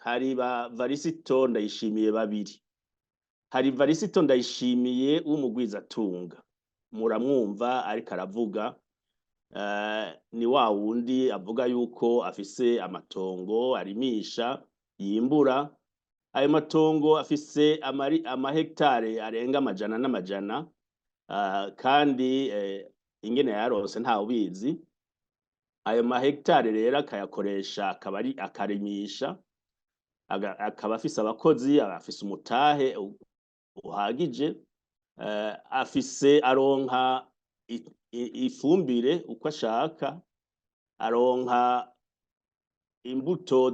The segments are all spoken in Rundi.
Hari ba Varisito Ndayishimiye babiri. Hari Varisito Ndayishimiye w'umugwizatunga, muramwumva ariko aravuga, ni wa wundi avuga yuko afise amatongo arimisha yimbura. Ayo matongo afise amahegitare arenga amajana n'amajana, kandi ingene yayaronse ntawubizi. Ayo mahegitare rero akayakoresha, akaba ari akarimisha, akaba afise abakozi, afise umutahe uhagije, afise aronka ifumbire uko ashaka, aronka imbuto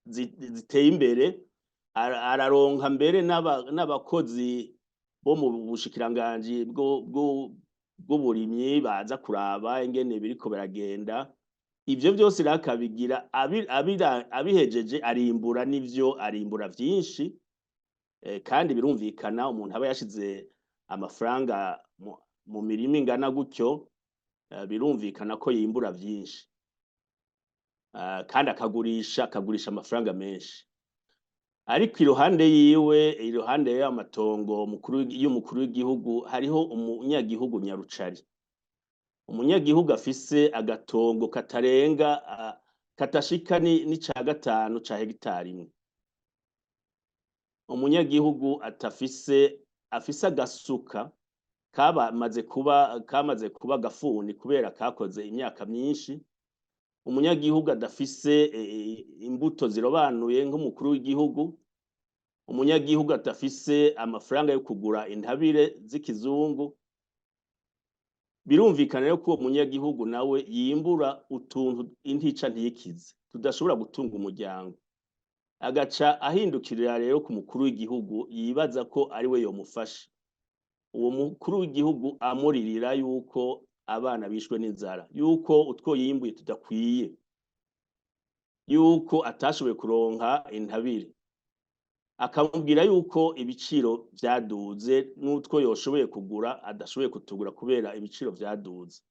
ziteye imbere, araronka mbere n'abakozi bo mu bushikiranganji bw'uburimyi baza kuraba ingene biriko biragenda. Ivyo vyose rero akabigira abihejeje, arimbura n'ivyo arimbura vyinshi, kandi birumvikana, umuntu aba yashize amafaranga mu mirima ingana gutyo, birumvikana ko yimbura vyinshi, kandi akagurisha amafaranga menshi. Ariko iruhande yiwe, iruhande y'ayo matongo y'umukuru w'igihugu, hariho umunyagihugu nyarucari, umunyagihugu afise agatongo katarenga, katashika n'ica gatanu ca hegitari imwe, umunyagihugu atafise, afise agasuka kamaze kuba gafuni kubera kakoze imyaka myinshi, umunyagihugu adafise imbuto zirobanuye nk'umukuru w'igihugu, umunyagihugu adafise amafaranga yo kugura intabire z'ikizungu. Birumvikana rero ko uwo munyagihugu nawe yimbura utuntu intica ntikize tudashobora gutunga umuryango, agaca ahindukirira rero ku mukuru w'igihugu, yibaza ko ari we yomufasha. Uwo mukuru w'igihugu amuririra yuko abana bishwe n'inzara, yuko utwo yimbuye tudakwiye, yuko atashoboye kuronka intabire, akamubwira yuko ibiciro vyaduze n'utwo yoshoboye kugura adashoboye kutugura kubera ibiciro vyaduze.